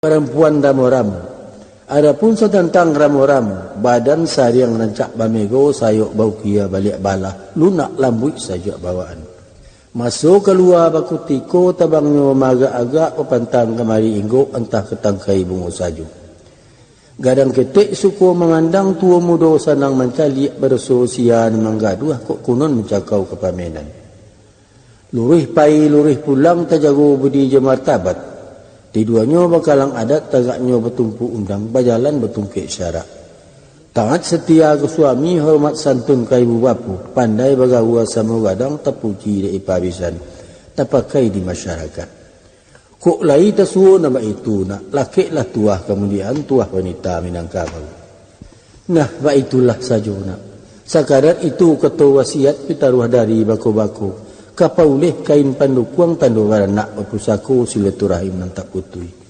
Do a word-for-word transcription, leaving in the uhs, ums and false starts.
Parampuan ramo-ramo. Adapun satantang ramo-ramo, badan sariang rancak bamego, sayok baukia baliak balah, lunak lambuik sajak bawaan. Maso kalua bakutiko, tabangnyo maagak-agak, bapantang kamari inggok, antah ka tangkai bungo sajo. Gadang ketek suko mamandang, tuo mudo sanang mancaliak, baraso sia nan manggaduah, kok kunon mancakau ka pamenan. Luruih pai, luruih pulang, tajago budi jo martabat. Di duonyo bakalang adat, tagaknyo batumpu undang, bajalan batungkek syarak. Taat satia ka suami, hormat santun ka ibu bapo, pandai bagaua samo gadang, tapuji dek ipa bisan, tapakai di masyarakat. Kok lai tasuo nan baitu nak, lakeklah tuah kamudian, tuah wanita Minangkabau. Nah, baitulah sajo nak. Sakadar itu kato wasiat, pitaruah dari bako-bako, ka pauleh kain pandukuang, tando baranak bapusako, silaturahim nan tak putuih.